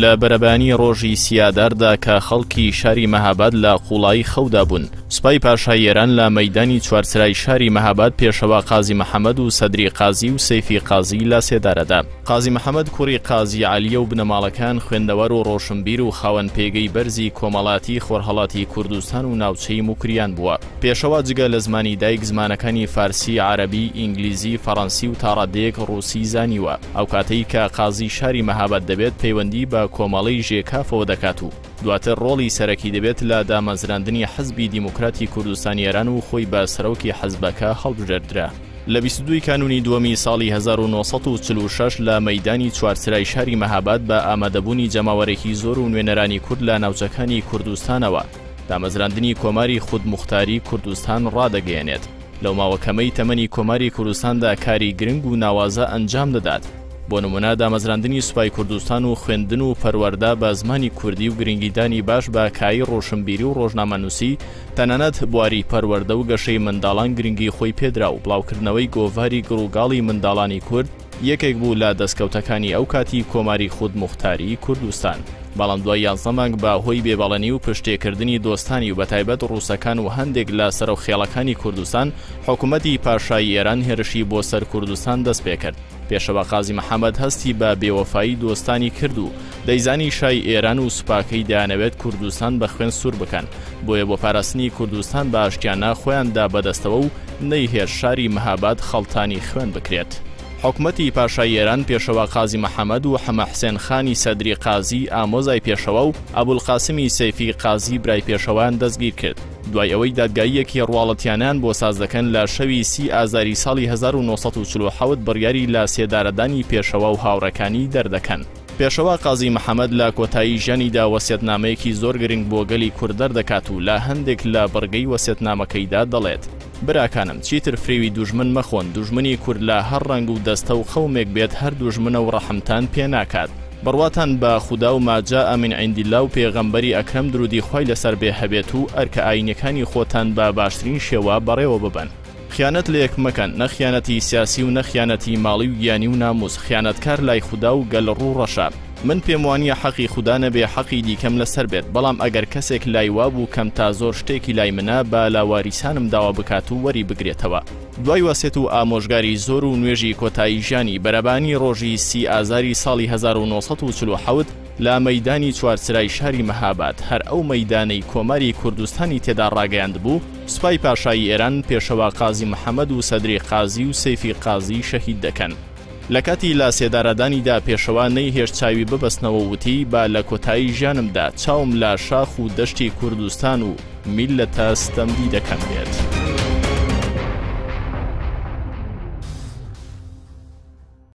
لە بەرەبەیانی ڕۆژی سی ئاداردا کە خەڵکی شاری مەهاباد لە قووڵایی خەودا بوون، سوپای پاشای ئێران لە مەیدانی چوارچرای شاری مەهاباد پێشەوا قازی محەمەد و سەدری قازی و سەیفی قازی لە سێدارە دا. قازی محەمەد کوڕی قازی عەلییە و بنەماڵەکەیان خوێندەوار و ڕۆشنبیر و خاوەن پێگەی بەرزی کۆمەڵاتی خۆرهەڵاتی کوردستان و ناوچەی موکریان بووە. پێشەوا جگە لە زمانی دایک زمانەکانی فارسی، عەرەبی، ئینگلیزی، فەڕەنسی و تاڕادەیەک ڕووسی زانیوە. ئەو کاتەی کە قازی شاری مەهاباد دەبێت پەیوەندی بە کۆمەڵەی ژێکافەوە دەکات و دواتر ڕۆڵی سەرەکی دەبێت لە دامەزراندنی حزبی دیموکراتی کوردستانی ئێران و خۆی بە سەرۆکی حزبەکە هەڵبژێردرا. لە 22 ی کانوونی دووەمی ساڵی 1946 لە مەیدانی چوارچرای شاری مەهاباد بە ئامادەبوونی جەماوەرێکی زۆر و نوێنەرانی کورد لە ناوچەکانی کوردستانەوە دامەزراندنی کۆماری خودموختاری کوردستان ڕادەگەیەنێت. لەو ماوە کەمەی تەمەنی کۆماری کوردستاندا کاری گرنگ و ناوازە ئەنجام دەدات، بۆ نموونە دامەزراندنی سوپای کوردستان و خوێندن و پەروەردە بە زمانی کوردی و گرنگیدانی باش بە کایەی ڕۆشنبیری و ڕۆژنامەنووسی، تەنانەت بواری پەروەردە و گەشەی منداڵان گرنگی خۆی پێدرا و بڵاوکردنەوەی گۆڤاری گڕوگاڵی منداڵانی کورد یەکێک بوو لە دەستکەوتەکانی ئەو کاتی کۆماری خودموختاری کوردستان. بەڵام دوای یانزە مانگ بە هۆی بێ بەڵێنی و پشتێکردنی دۆستانی و بەتایبەت ڕووسەکان و هەندێک لە سەرۆک خێڵەکانی کوردستان، حکوومەتی پاشایی ئێران هێرشی بۆ سەر کوردستان دەست پێکرد. پێشەوا قازی محەمەد هەستی بە بێوەفایی دۆستانی کرد و دەیزانی شای ئێران و سوپاکەی دەیانەوێت کوردستان بە خوێن سوور بکەن، بۆیە بۆ پاراستنی کوردستان بە ئاشتیانە خۆیان دا بەدەستەوە و نەیهێشت شاری مهاباد خەڵتانی خوێن بکرێت. حکومەتی پاشای ئێران پێشەوا قازی محەمەد و حەمە حسێن خانی سەدری قازی ئامۆزای پێشەوا و ئەبولقاسمی سەیفی قازی برای پێشەوایان دەستگیر کرد. دوای ئەوەی دادگاییەکی ڕواڵەتیانەیان بۆ ساز دەکەن لە شەوی سی ئازاری ساڵی 1947 بڕیاری لە سێدارەدانی پێشەوا و هاوڕێکانی دەردەکەن. پێشەوا قازی محەمەد لە کۆتایی ژیانیدا وەسیەتنامەیەکی زۆر گرنگ بۆ گەلی کورد دەردەکات و لە هەندێک لە بڕگەی وەسیەتنامەکەیدا دەڵێت، براکانم چیتر فریوی دوژمن مەخۆن، دوژمنی کورد لە هەر ڕەنگ و دەستە و قەومێک بێت هەر دوژمنە و ڕەحمتان پێ ناکات. بڕواتان بە خودا و ما جاء من عند اللە و پێغەمبەری ئەکرەم درودی خوای لەسەر بێ هەبێت و ئەرکە ئاینیەکانی خۆتان بە باشترین شێوە بەڕێوە ببەن. خیانەت لە یەک مەکەن، نە خیانەتی سیاسی و نە خیانەتی ماڵی و گیانی و ناموس، خیانەتکار لای خودا و گەل ڕوو ڕەشە. من پێم وانیە حەقی خودا نەبێ حەقی دیکەم لەسەر بێت، بەڵام ئەگەر کەسێک لای وابوو کەم تا زۆر شتێکی لای منە با لە واریسانم داوا بکات و وەری بگرێتەوە. دوای وەسێت و ئامۆژگاری زۆر و نوێژی کۆتایی ژیانی، بەرەبانی ڕۆژی سی ئازاری ساڵی 1947 لە مەیدانی چوارچرای شاری مەهاباد، هەر ئەو مەیدانەی کۆماری کوردستانی تێدا ڕاگەیاندبوو، سوپای پاشایی ئێران پێشەوا قازی محەمەد و سەدری قازی و سەیفی قازی شەهید دەکەن. لە کاتی لە سێدارەدانیدا پێشەوا نەیهێشت چاوی ببەستنەوە و وتی، با لە کۆتایی ژیانمدا چاوم لە شاخ و دەشتی کوردستان و میللەتە ستەمدیدەکەم بێت.